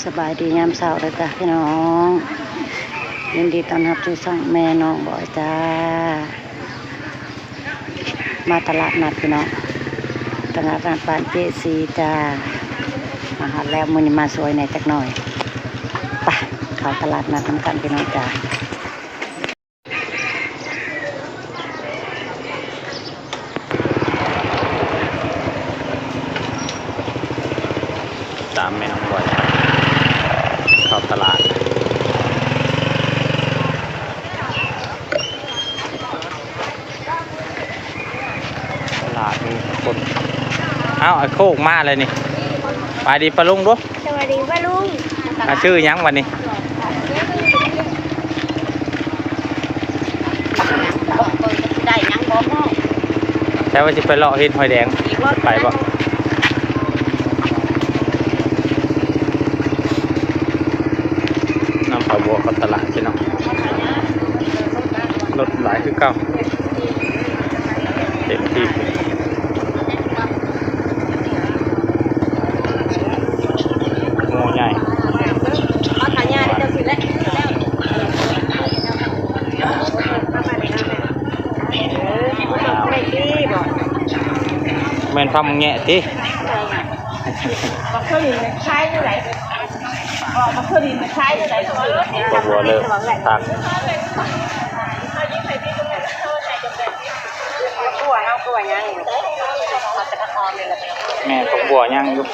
ສະບາຍດີຍາມເຊົ້າເດີຈ້າພີ່ນ້ອງ, ຍິນດີຕ້ອນຮັບສູ່ຊ່ອງແມ່ນ້ອງບອຍຈ້າ. ມາຕະຫຼາດນັດພີ່ນ້ອງ, ຕະຫຼາດນັດບ້ານເຈສີຈ້າ. ມາຮອດແລ້ວ, ມື້ນີ້ມາສວຍແດ່ຈັກໜ້ອຍ. ໄປ ເຂົ້າຕະຫຼາດນັດນຳກັນພີ່ນ້ອງຈ້າ. ຕາມແມ່ນ້ອງບອຍເຂົ້າຕະຫຼາດ. ຕະຫຼາດມີຄົນ. ເອົ້າ ໄອ້ໂຄກມາແລ້ວນີ້. ສະບາຍດີປ້າລຸງດູ. ສະບາຍດີປ້າລຸງ. ອ່າ ຊື່ຫຍັງບັດນີ້? ໄດ້ຫຍັງບໍ່? ແຕ່ວ່າຊິໄປເລາະເຫັດຫອຍແດງ. ໄປບໍ່? ນຳປາບົວເຂົ້າຕະຫຼາດພີ່ນ້ອງ. ລົດຫຼາຍຄືເກົ່າ ເຕັມທີ່. ໂອ້ ໃຫຍ່ ແມ່ນພັກແງະຕິ? ບັກເທື່ອນີ້ມັນຂາຍເທົ່າໃດ? ບັກເທື່ອນີ້ມັນຂາຍເທົ່າໃດ? ບັກບົວເລີກຜັກ. ແມ່ນ ຜັກບົວຍັງຢູ່.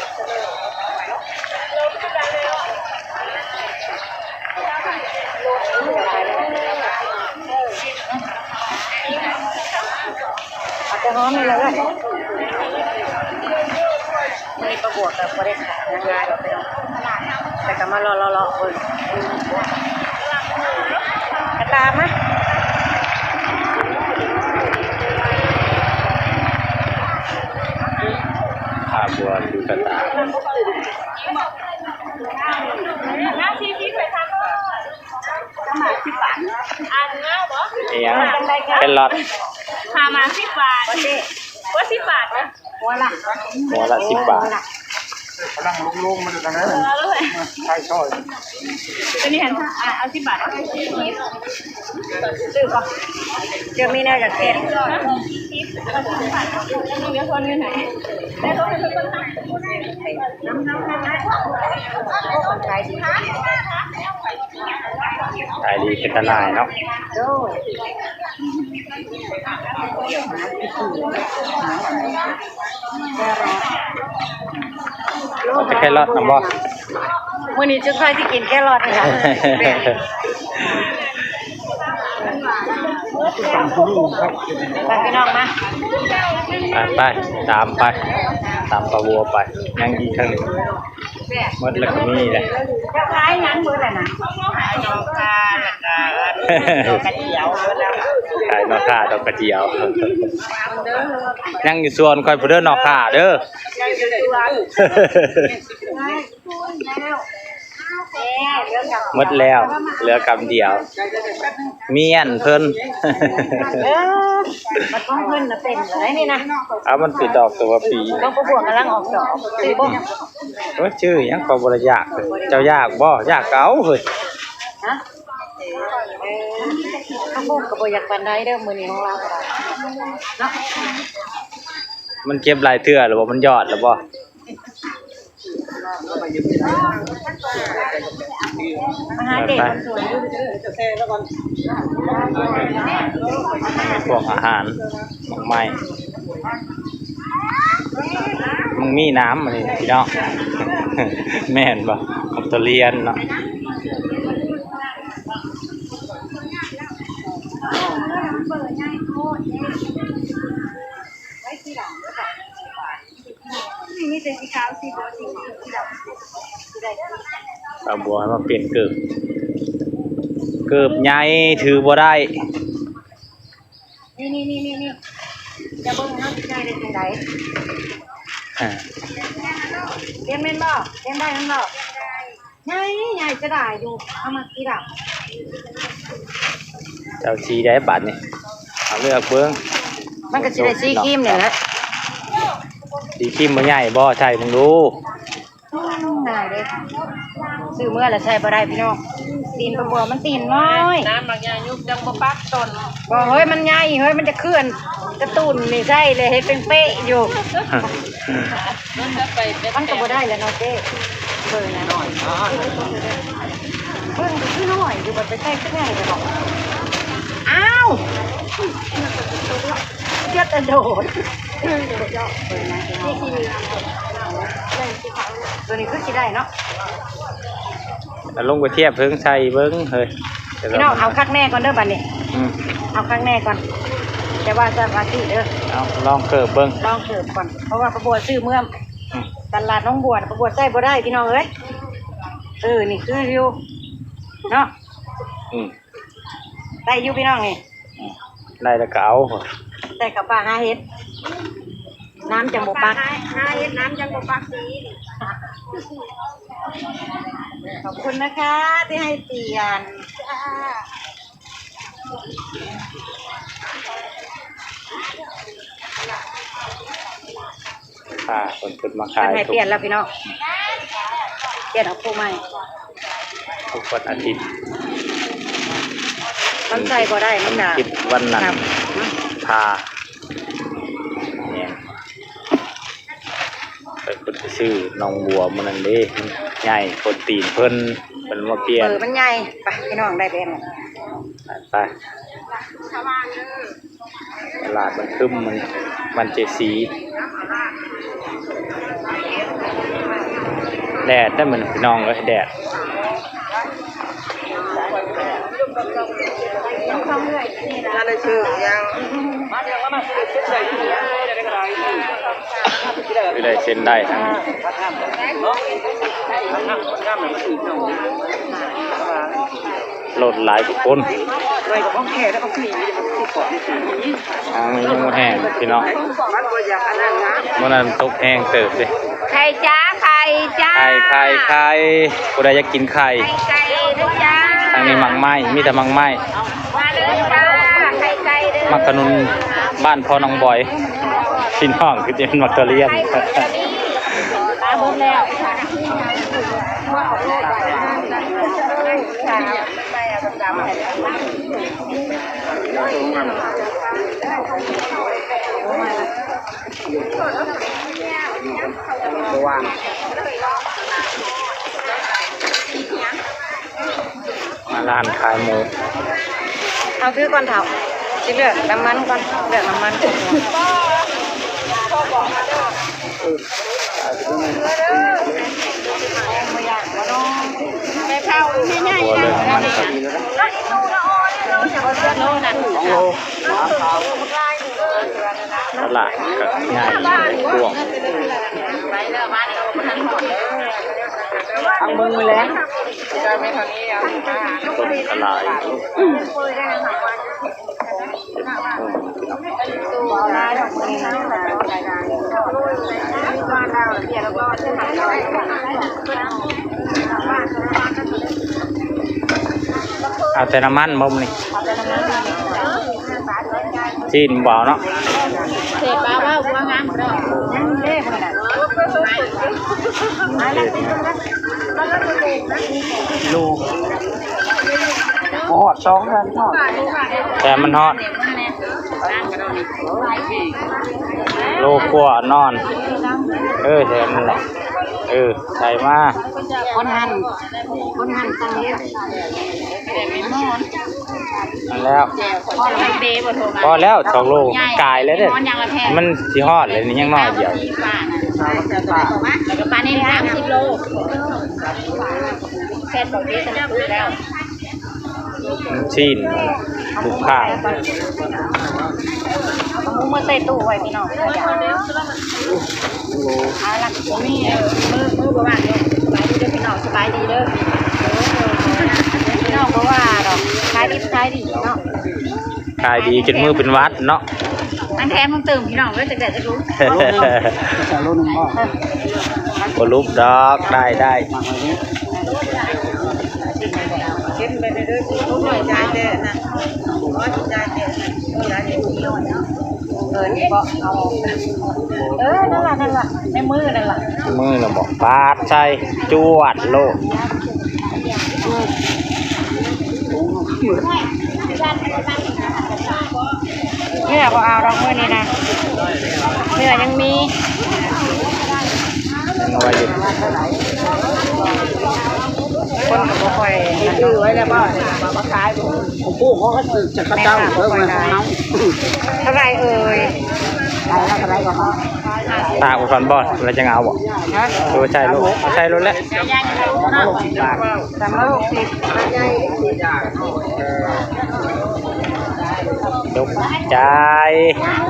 ເອົາແຕ່ຫອມນີ້ລະເອີຍ. ມື້ນີ້ປ້າບົວກໍບໍ່ໄດ້ຂາຍຫຍັງຫຼາຍດອກພີ່ນ້ອງ, ແຕ່ກໍມາເລາະໆເບິ່ງ. ກະຕາມມາ. ຂ້າບົວຄືກະຕາ. ອີຫຍັງ? ແຄຣອດ. ຫ້າໝາກສິບບາດ. ຫົວລະສິບບາດນະ. ຫົວລະສິບບາດ. ກຳລັງລົງໆ ມັນຢູ່ທາງໃດ? ເອີ ຂາຍຊອຍ. ຕົວນີ້ຫັ້ນ ອ່າ ເອົາສິບບາດ. ຊື້ບໍ່? ເຈົ້າມີແນວຢາກແກະ? ດຽວທອນເງິນໃຫ້. ໂອ້ ເພິ່ນຂາຍດີ. ຂາຍດີເປັນຕາໜ່າຍເນາະ. ໂດຍ. ເອົາແຕ່ແຄຣອດນຳບໍ່? ມື້ນີ້ຈຸດໄຟຊິກິນແຄຣອດນີ້ລະ. ໄປພີ່ນ້ອງມາ. ໄປ ໄປ ຕາມໄປ ຕາມປ້າບົວໄປ. ຍັງອີກທາງໜຶ່ງ. ໝົດແລ້ວກໍມີແຫຼະ. ເຈົ້າຂາຍຫຍັງເບິດແລ້ວນະ? ຂາຍໜໍ່ຂ່າ ແລ້ວກໍໜໍ່ກະຈຽວ. ຂາຍໜໍ່ຂ່າ ດອກກະຈຽວ. ຍັງຢູ່ສວນຂ້ອຍພຸ້ນເດີ ໜໍ່ຂ່າເດີ. ຍັງຢູ່ສວນ. ໝົດແລ້ວ ເຫຼືອກຳດຽວ. ມີອັນເພິ່ນ. ເອີ ມັນຂອງເພິ່ນນະ ເຕັມເລີຍນີ້ນະ. ເອົາ ມັນເປັນດອກຕົວປີ. ຂອງປ້າບົວກຳລັງອອກດອກ. ຊື້ບໍ່? ໂອ້ຍ ຊື້ຫຍັງ ຂ້ອຍບໍ່ໄດ້ຢາກ. ເຈົ້າຢາກບໍ່? ຢາກກໍເອົາເຮີ້ຍ. ຮະ? ເອີ ຂະໂມກກໍບໍ່ຢາກປານໃດເດີ ມື້ນີ້ຂອງລາວກໍໄດ້ເນາະ. ມັນເກັບຫຼາຍເທື່ອແລ້ວບໍ່? ມັນຍອດແລ້ວບໍ່? ມາຫາເດດ ໄປ ຄົນສວນຢູ່. ພວກອາຫານ ໝາກໄມ້ ມັນມີນ້ຳອັນນີ້ພີ່ນ້ອງ. ແມ່ນບໍ່? ບັກທຸລຽນເນາະ. ປ້າບົວໃຫ້ມາປ່ຽນເກີບ. ເກີບໃຫຍ່ຖືບໍ່ໄດ້. ນີ້ໆໆໆ ຈະເບິ່ງເຮົາຊິໃສ່ໄດ້ຈັ່ງໃດ. ອ່າ ປ່ຽນແມ່ນບໍ່? ປ່ຽນໄດ້ແມ່ນບໍ່? ໃຫຍ່ ໃຫຍ່ຈະໄດ້ຢູ່ ເຮົາມັກສີດຳ. ເຈົ້າສີໃດບາດນີ້? ເອົາເລືອກເບິ່ງ. ມັນກໍຊິໄດ້ສີຄຣີມນີ້ແຫຼະ. ສີຄຣີມບໍ່ໃຫຍ່ບໍ່? ໃສ່ເບິ່ງດູ. ອືມ ໄດ້ເດ້ ຊື້ເມືອແລ້ວໃຊ້ບໍ່ໄດ້ພີ່ນ້ອງ ຕີນປາບົວມັນຕີນນ້ອຍ ນ້ຳບັກຍາຍຸບຍັງບໍ່ປັກຕົ້ນ ບໍ່ເຮີ້ຍ ມັນໃຫຍ່ເຮີ້ຍ ມັນຈະເຂື່ອນກະຕູນນີ້ໃຊ້ແລ້ວເຮັດເປັນເປະຢູ່ ມັນຈະໄປແບບ ມັນກໍບໍ່ໄດ້ແລ້ວເນາະເຈ້ ເບິ່ງນະ ເບິ່ງຄືນ້ອຍຢູ່ ບັດໄປໃຊ້ຄືໃຫຍ່ແທ້ເນາະ ອ້າວ ເຈັບແຕ່ໂດດ ຕົວນີ້ຄືຊິໄດ້ເນາະ ເອົາລົງໄປທຽບເພິ່ງໃສ່ເບິ່ງເຮີ້ຍ ພີ່ນ້ອງ ເອົາຄັກແນ່ກ່ອນເດີບັດນີ້ ອືມ ເອົາຄັກແນ່ກ່ອນ ແຕ່ວ່າສະມາທິເດີ ເອົາລອງເກີບເບິ່ງ ລອງເກີບກ່ອນ ເພາະວ່າປາບົວຊື້ເມືອ ອືມ ຕະຫຼາດໜອງບົວ ປາບົວໃຊ້ບໍ່ໄດ້ພີ່ນ້ອງເອີຍ ເອີ ນີ້ຄືຢູ່ເນາະ ອືມ ໄດ້ຢູ່ພີ່ນ້ອງນີ້ ໄດ້ແລ້ວກໍເອົາ ໄດ້ເຂົ້າປ່າຫາເຫັດ ນ້ຳຈັ່ງບໍ່ປັກ ຫາເຫັດນ້ຳຈັ່ງບໍ່ປັກ ຂອບຄຸນນະຄະ ທີ່ໃຫ້ປ່ຽນ ຄ່າເພິ່ນຂຶ້ນມາຂາຍ ເພິ່ນໃຫ້ປ່ຽນແລ້ວພີ່ນ້ອງ ປ່ຽນເອົາຄູ່ໃໝ່ ທຸກວັນອາທິດ ມັນໃສ່ບໍ່ໄດ້ ມັນກະ ວັນອາທິດ ວັນນັ້ນ ພາ ແມ່ນ ເພິ່ນໄປຊື້ໜອງບົວມື້ນັ້ນເດ້ ມັນໃຫຍ່ໂພດຕີນເພິ່ນ ເພິ່ນມາປ່ຽນ ເອີ ມັນໃຫຍ່ ໄປພີ່ນ້ອງ ໄດ້ແບບນັ້ນ ໄປ ຕະຫຼາດມັນຄຶ້ມ ມັນ ມັນເຈຊີ ແດດໄດ້ມື້ນີ້ພີ່ນ້ອງເອີຍ ແດດ ອັນນີ້ຄືຫຍັງ ຄືໄດ້ເຊັນໄດ້ທາງນີ້ ລົດຫຼາຍກວ່າຄົນ ທາງນີ້ຍັງບໍ່ແຫ້ງພີ່ນ້ອງ ມື້ນັ້ນຕົກແຮງເຕີບເດ້ ໄຂ່ຈ້າ ໄຂ່ຈ້າ ໄຂ່ ໄຂ່ ໄຂ່ ຜູ້ໃດຢາກກິນໄຂ່ ໄຂ່ ໄຂ່ເດີຈ້າ ທາງນີ້ໝາກໄມ້ ມີແຕ່ໝາກໄມ້ ມາເລີຍຈ້າ ໄຂ່ໄກ່ເດີ ໝາກຂະໜຸນບ້ານພໍ່ນ້ອງບອຍ ພີ່ນ້ອງ ຄືຈະເປັນໝາກທຸລຽນ ມາເບິດແລ້ວ. ມາຮ້ານຂາຍໝູ ເອົາຖືກ່ອນເຖົ້າ ຊິເລືອກນ້ຳມັນກ່ອນ ເລືອກນ້ຳມັນກ່ອນ. ແມ່ເຖົ້າແມ່ໃຫຍ່ ຫົວເລືອກນ້ຳມັນ ສອງໂລ ຕະຫຼາດກໍໃຫຍ່ກວ້າງ ທາງເບິ່ງມື້ແລງ ຄົນກໍຫຼາຍ. ເອົາແຕ່ນ້ຳມັນບໍ່ມື້ນີ້? ຊີ້ນບໍ່ເອົາເນາະ ເສບປາວ່າບໍ່ງາມບໍ່ໄດ້ ໂລ ບໍ່ຮອດສອງເດືອນ ແຕ່ມັນຮອດ ໂລກວ່ານອນ ເອີ ແຖມນັ້ນແຫຼະ ເອີ ໃສ່ມາ ຄົນຫັ້ນ ຄົນຫັ້ນສັ່ງເຮັດ ນັ້ນແລ້ວ ພໍແລ້ວ ສອງໂລ ກາຍແລ້ວເດ້ ມັນຊິຮອດແລ້ວນີ້ ຍັງໜ້ອຍດຽວ ແລ້ວກໍປານິນສາມສິບໂລ ແຊດບໍ່ເປັນແລ້ວ ຊີ້ນ ລູກຄ້າ ເອົາມາໃສ່ຕູ້ໄວ້ພີ່ນ້ອງ ເອົາລະ ມີມື້ ມື້ບໍ່ວ່າງເນາະ ສະບາຍດີເດີພີ່ນ້ອງ ສະບາຍດີເດີ ພີ່ນ້ອງບໍ່ວ່າດອກ ຂາຍດິບຂາຍດີເນາະ ຂາຍດີຈົນມືເປັນຫວັດເນາະ ທັງແຖມທັງຕື່ມພີ່ນ້ອງເອີຍ ຈັກໄດ້ຈັກລຸງ ໂລໜຶ່ງ ໂລໜຶ່ງບໍ່ ບໍ່ຫຼຸບດອກ ໄດ້ ໄດ້. ເອີ ນີ້ບໍ່ເອົາ ເອີ ນັ້ນລະ ນັ້ນລະ ໃນມືນັ້ນລະ ໃນມືລະບໍ ປາດໃສ່ ຈວດໂລດ. ເນື້ອບໍ່ເອົາດອກມື້ນີ້ນະ ເນື້ອຍັງມີ ຍັງໄວຢູ່ ຄົນກໍບໍ່ຄ່ອຍ ຊື້ໄວ້ແລ້ວບໍ່ ມາຂາຍບໍ່ ຜູ້ເຂົາກໍຊື້ຈາກເຂົາເຈົ້າ ແມ່ຄ້າບໍ່ຄ່ອຍຫຼາຍ ເອີ ເທົ່າໃດເອີຍ ຂາຍເທົ່າໃດກໍເອົາ ຕາກໄວ້ກ່ອນບໍ່ ແລ້ວຈັ່ງເອົາບໍ່? ຮະ? ເອີ ໃສ່ໂລດ ໃສ່ໂລດແຫຼະ ສາມຮ້ອຍຫົກສິບ ຕົກໃຈ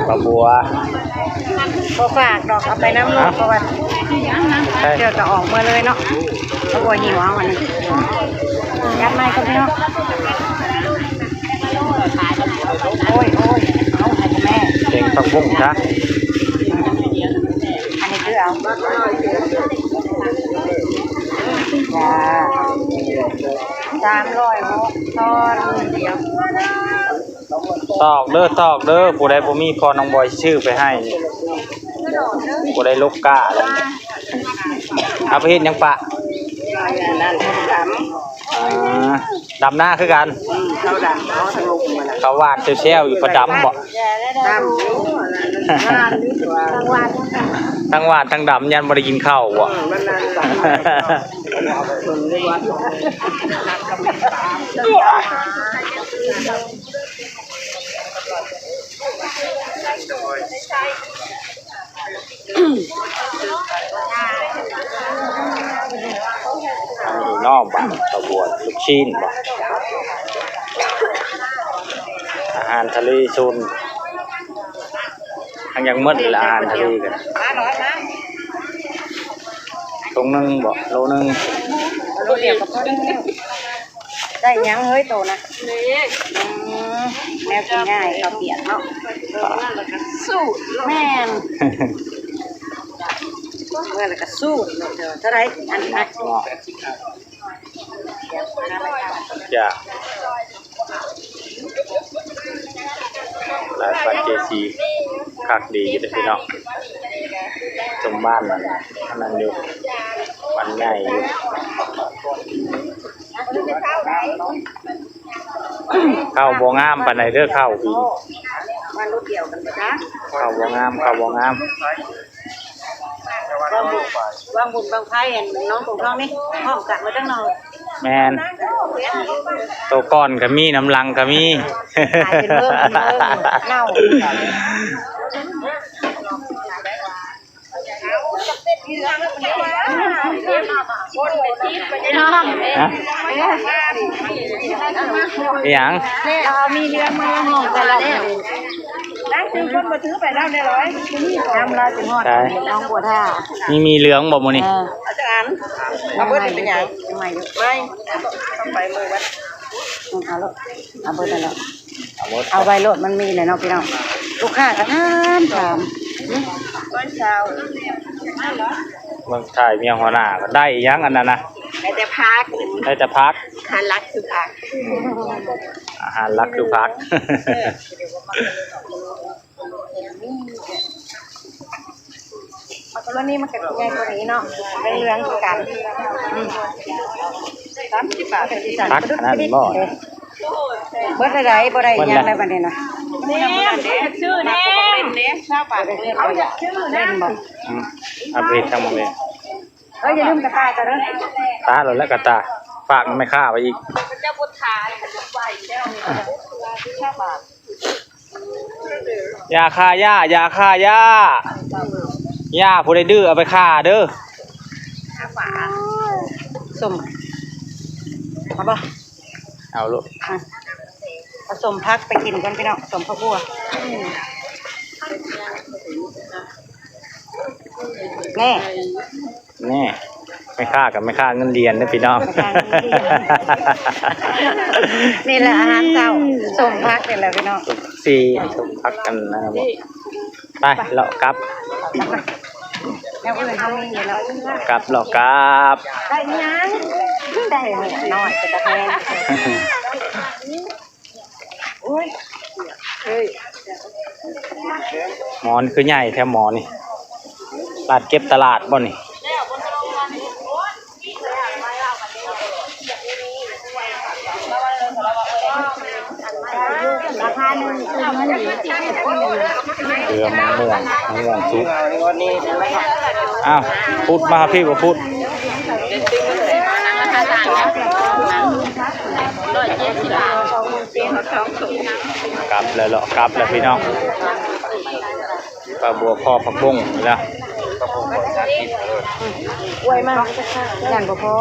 ປາບົວ ບໍ່ຝາກດອກ ເອົາໄປນຳໂລດ ເພາະວ່າ ເຈົ້າຈະອອກເມືອເລີຍເນາະ ປາບົວຫິວເອົາອັນນີ້ ກັດໄມ້ກ່ອນພີ່ນ້ອງ. ໂອ້ຍ ໂອ້ຍ ເອົາໃຫ້ແມ່ ເປັນຜັກບຸ້ງຊະ ອັນນີ້ຄືເອົາ ຈ້າ ສາມຮ້ອຍຫົກ ຊ້ອນດຽວ ຕອກເດີ ຕອກເດີ ຜູ້ໃດບໍ່ມີ ພໍ່ນ້ອງບອຍຊິຊື້ໄປໃຫ້ ຜູ້ໃດລົກກ້າແລ້ວ ເອົາໄປເຮັດຫຍັງປະ? ດຳນາຄືກັນ ເຂົາດຳ ເຂົາທາງລົງມາ ເຂົາຫວ່ານແຊວໆຢູ່ ປະດຳບໍ່? ດຳ ທັງຫວ່ານທັງດຳ ຢ້ານບໍ່ໄດ້ກິນເຂົ້າບໍ່? ອັນນີ້ເນາະ ບາດ ເຂົ້າບວນ ລູກຊີ້ນບໍ່ ອາຫານທະເລຊົນ ທັງຍັງໝົດລະ ອາຫານທະເລກັນ ຖົງໜຶ່ງບໍ່ ໂລໜຶ່ງ ໂລດຽວກໍພໍແລ້ວ. ໄດ້ຫຍັງເຮີ້ຍໂຕນະ? ນີ້ ອືມ ແນວກິນງ່າຍ ເຂົ້າປຽກເນາະ ສູດ ແມ່ນ ເມື່ອແລ້ວກໍສູດ ເທົ່າໃດ ອັນ ຢາກ ຫຼາຍປານເຈຊີ ຄັກດີຢູ່ເດ້ພີ່ນ້ອງ ສົມບ້ານນັ້ນ ອັນນັ້ນຢູ່ ບ້ານໃຫຍ່ຢູ່. ເຂົ້າບໍ່ງາມປານໃດເດີ ເຂົ້າປີນີ້ ເຂົ້າບໍ່ງາມ ເຂົ້າບໍ່ງາມ ວາງບຸນ ວາງບຸນບັ້ງໄຟ ອັນ ນ້ອງກົງທອງນີ້ ພ້ອມກັນໝົດທັງນ້ອງ ແມ່ນ ໂຕກ່ອນກໍມີ ນຳຫຼັງກໍມີ ຂາຍເປັນເບິ່ງ ເບິ່ງເນົ່າ. ຮະ? ອີຫຍັງ? ເຮົາມີເລື່ອງມາຮ້ອງກັນແລ້ວ ນາງຖືຄົນບໍ່ຖືໄປນຳແດ່ລອຍ ນຳລາວຊິຮອດ ໃສ? ນ້ອງບົວທ່າ ມີ ມີເລື່ອງບໍ່ມື້ນີ້? ເອີ ເອົາຈັກອັນ? ເອົາເບິດນີ້ເປັນຫຍັງ? ຍັງໃໝ່ຢູ່ ໃໝ່ ເອົາໄປມື້ວັນ ອືມ ເອົາໂລດ ເອົາເບິດນັ້ນແຫຼະ ເອົາໝົດ ເອົາໄວ້ໂລດ ມັນມີແຫຼະເນາະພີ່ນ້ອງ ລູກຄ້າກໍຖາມ ຖາມ ຮ້ອຍຊາວ ເບິ່ງຖ່າຍເມຍຫົວໜ້າກໍໄດ້ຫຍັງອັນນັ້ນນະ ໄດ້ແຕ່ຜັກ ໄດ້ແຕ່ຜັກ ອາຫານຫຼັກຄືຜັກ ອາຫານຫຼັກຄືຜັກ ມັກກະໂຣນີມັນກໍຊິໃຫຍ່ກວ່ານີ້ເນາະ ເຫຼືອງໆຄືກັນ ອືມ ສາມສິບບາດ ມັນກໍຊິສັ່ນ ຜັກອັນນັ້ນບໍ່? ເບິດແລ້ວໃດ ບໍ່ໄດ້ຫຍັງແລ້ວບັດນີ້ນະ ນີ້ ຊື້ແດ່ ຊາວບາດ ເອົາ ຢາກຊື້ນະ ເຫຼັ້ນບໍ່? ອືມ ອັບເດດທັງໝົດເລີຍ ເອີ ຢ່າລືມກະຕ່າຍເຈົ້າເດີ ຕາໂລດແລ້ວກະຕ່າຍ ຝາກແມ່ຄ້າໄວ້ອີກ ເຈົ້າບໍ່ທານ ຊາວບາດ. ຢ່າຂ້າຢ່າ ຢ່າຂ້າຢ່າ ຢ່າ ຜູ້ໃດດື້ເອົາໄປຂ້າເດີ ສົ້ມ ເອົາບໍ່? ເອົາໂລດ ອະ ເອົາສົ້ມຜັກໄປກິນກ່ອນພີ່ນ້ອງ ສົ້ມຜັກບົວ ແນ່. ແນ່ ແມ່ຄ້າກັບແມ່ຄ້າເງິນຫຼຽນເດີພີ່ນ້ອງ ແມ່ຄ້າເງິນຫຼຽນ ນີ້ແຫຼະອາຫານເຊົ້າ ສົ້ມຜັກນີ້ແຫຼະພີ່ນ້ອງ ສົ້ມຜັກອັນນັ້ນບໍ່ ໄປເລາະກັບ ແນວອື່ນເຮົາມີຢູ່ແລ້ວ ກັບເລາະກັບ ໄດ້ຫຍັງ ໄດ້ນ້ອຍເປັນຕາແພງ. ໂອ້ຍ ເຮີ້ຍ ໝໍນີ້ຄືໃຫຍ່ແທ້ໝໍນີ້ ໂຕ ອາດເກັບຕະຫຼາດບໍ່ນີ້? ເກືອ ມະມ່ວງ ມະມ່ວງສຸກ. ອ້າວ ພຸດມາພີ່ບໍ່ພຸດ. ກັບແລ້ວເລາະ ກັບແລ້ວພີ່ນ້ອງ. ປາບົວຄໍຜັກບົ້ງນີ້ລະ ອວຍມາກ ຢ້ານບໍ່ພໍ.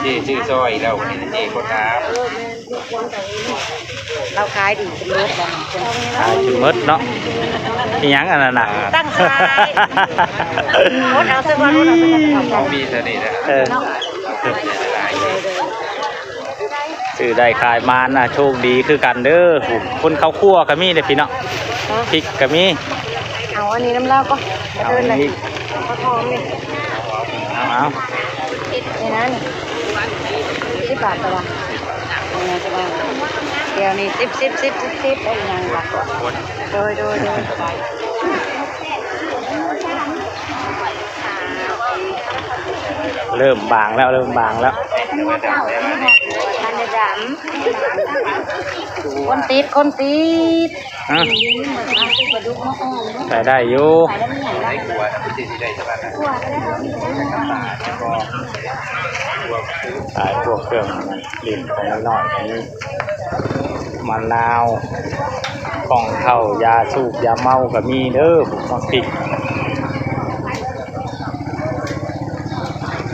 ເຈ້ຊື້ຊອຍແລ້ວ ເຈ້ບໍ່ຖາມ. ລາວຂາຍດີຈົນເບິດແລ້ວ ຂາຍຈົນເບິດເນາະ. ອີຫຍັງອັນນັ້ນນະ? ຕັ້ງຂາຍ. ອົດເອົາຊະກ່ອນ ອົດເອົາຊະກ່ອນ. ຂອງດີເທົ່ານີ້ແຫຼະ. ເອີ. ຊື້ໄດ້ຂາຍມານນະ ໂຊກດີຄືກັນເດີ. ພຸ້ນ ຄົນເຂົ້າຄົວກໍມີເດ້ພີ່ນ້ອງ. ຮະ? ພິກກໍມີ. ເອົາອັນນີ້ນຳລາວກໍ ເອົາອັນນີ້ ຜັກຫອມນີ້. ເອົາ ເອົາ ນີ້ນະ ນີ້ ສິບບາດ ແຕ່ວ່າ ເອີ ແຕ່ວ່າ ດຽວນີ້ ສິບ ສິບ ສິບ ສິບ ສິບ ໄດ້ຫຍັງວະ? ໂດຍ ໂດຍ ໂດຍ. ເລີ່ມບາງແລ້ວ ເລີ່ມບາງແລ້ວ. ຄົນຕິດ ຄົນຕິດ. ຮະ? ໃຊ້ໄດ້ຢູ່. ຂາຍພວກເຄື່ອງຫຼິ້ນຂອງນ້ອຍໆ ອັນນີ້ ມະນາວ ກ່ອງເຂົ້າ ຢາສູບຢາເມົາກໍມີເດີ. ບັກພິກ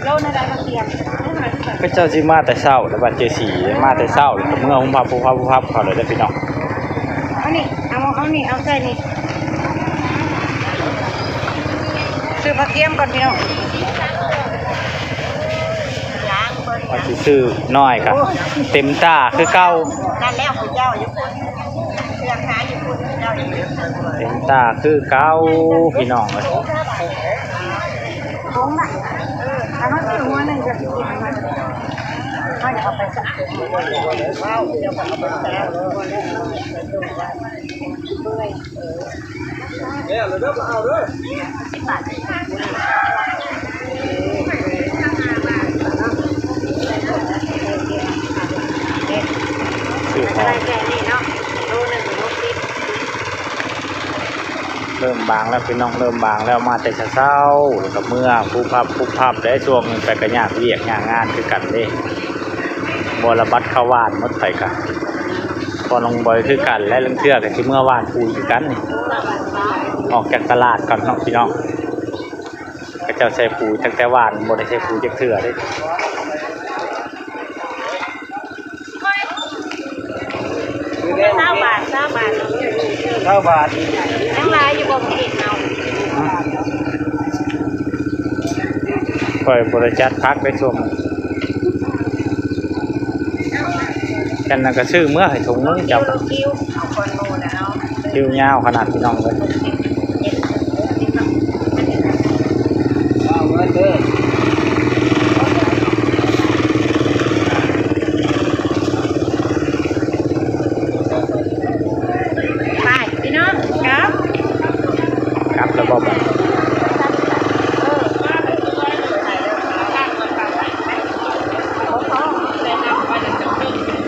ໂລເທົ່າໃດບັກພຽງ? ເຂົາເຈົ້າຊິມາແຕ່ເຊົ້າແລ້ວ ບ້ານເຈສີ ມາແຕ່ເຊົ້າແລ້ວ ເມືອຫຸບພັບ ຫຸບພັບ ຫຸບພັບເຂົາແລ້ວເດ້ພີ່ນ້ອງ. ເອົານີ້ ເອົາ ເອົານີ້ ເອົາໃສ່ນີ້ ຊື້ຜັກກຽມກ່ອນພີ່ນ້ອງ. ວ່າຊິຊື້ນ້ອຍກະເຕັມຕາຄືເກົ່າ. ນັ້ນແລ້ວ ຜູ້ເຈົ້າຢູ່ພຸ້ນ ເຄື່ອງຂາຍຢູ່ພຸ້ນ ເຈົ້າຢູ່ພຸ້ນ ເຕັມຕາຄືເກົ່າ ພີ່ນ້ອງເອີຍ. ເລີ່ມບາງແລ້ວພີ່ນ້ອງ ເລີ່ມບາງແລ້ວ ມາແຕ່ເຊົ້າໆ ແລ້ວກໍເມືອ ປຸບປັບ ປຸບປັບ ໄດ້ຊ່ວງໜຶ່ງໄປກໍຍາກວຽກຍາກງານຄືກັນເດ້. ບໍ່ລະບັດເຂົ້າຫວ່ານໝົດ ໃຜກະ ພໍນ້ອງບອຍຄືກັນ ແລະ ລາງເທື່ອກໍຊິເມືອຫວ່ານປຸ໋ຍຄືກັນນີ້. ອອກຈາກຕະຫຼາດກ່ອນເນາະພີ່ນ້ອງ ເຂົາເຈົ້າໃສ່ປຸ໋ຍຕັ້ງແຕ່ຫວ່ານ ບໍ່ໄດ້ໃສ່ປຸ໋ຍຈັກເທື່ອເດ້. ຊາວບາດ ຊາວບາດ ຊາວບາດ ຍັງຫຼາຍຢູ່ບໍ່ ເຮົາ? ຂ້ອຍບໍ່ໄດ້ຈັດຜັກໄດ້ຊົມ ຈັ່ງນັ້ນກໍຊື້ເມືອໃຫ້ຖົງໜຶ່ງເຈົ້າ. ຄິວ ເອົາກ່ອນໝູ່ນະເນາະ ຄິວຍາວຂະໜາດພີ່ນ້ອງເອີຍ. ໄປພີ່ນ້ອງ ກັບ ກັບແລ້ວບໍ່ບັດ?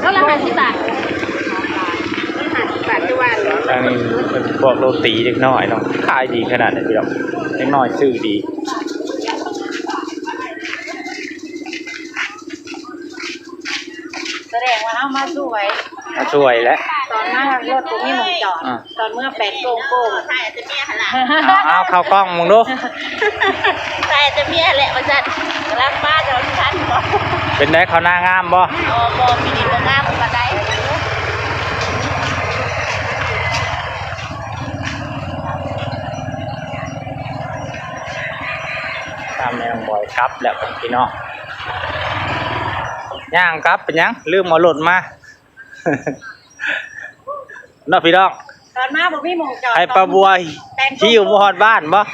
ໂລລະຫ້າສິບບາດ ຫ້າສິບບາດ ຄືວ່າ ອັນນີ້ເປັນພວກໂລຕີເດັກນ້ອຍເນາະ ຂາຍດີຂະໜາດນີ້ພີ່ນ້ອງ ເດັກນ້ອຍຊື້ດີ. ສະແດງວ່າເຮົາມາສວຍ ມາສວຍແຫຼະ. ຕອນມາລົດບໍ່ມີໝ່ອງຈອດ ອາ ຕອນເມື່ອແປດໂມງໂກງ. ເອົາ ເອົາເຂົ້າກ້ອງເບິ່ງດູ. ໃສ່ແຕ່ເມຍແຫຼະວ່າຊັ້ນ ລັກມາຈະທັນບໍ່? ເປັນໃດ ເຂົ້ານາງາມບໍ່? ບໍ່ ບໍ່ ປີນີ້ບໍ່ງາມປານໃດ. ຕາມແມ່ນ້ອງບອຍກັບແລ້ວພີ່ນ້ອງ ຍ່າງກັບເປັນຫຍັງ? ລືມເອົາລົດມາເນາະພີ່ນ້ອງ. ຕອນມາບໍ່ມີໝ່ອງຈອດ ໃຫ້ປ້າບົວ ແປດໂມງ ຫິ້ວມາຮອດບ້ານບໍ່?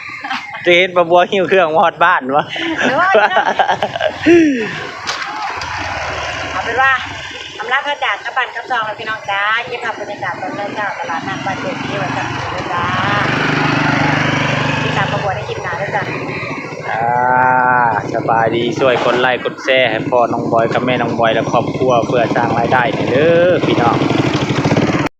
ຈະເຫັນປ້າບົວຫິ້ວເຄື່ອງມາຮອດບ້ານບໍ່? ໂອ້ຍ ເອົາເປັນວ່າ ອຳລາພາຈາກກັບບ້ານກັບຊ່ອງແລ້ວພີ່ນ້ອງຈ້າ. ເກັບພາບບັນຍາກາດຕອນເຊົ້າໆ ຕະຫຼາດນັດບ້ານໂຄກເຄວ່າຊັ້ນເດີຈ້າ. ຕິດຕາມປ້າບົວໃນຄລິບໜ້າເດີ ອ່າ ສະບາຍດີ ຊ່ວຍກົດໄລກົດແຊໃຫ້ພໍ່ນ້ອງບອຍກັບແມ່ນ້ອງບອຍ ແລະ ຄອບຄົວ ເພື່ອສ້າງລາຍໄດ້ແດ່ເດີພີ່ນ້ອງ.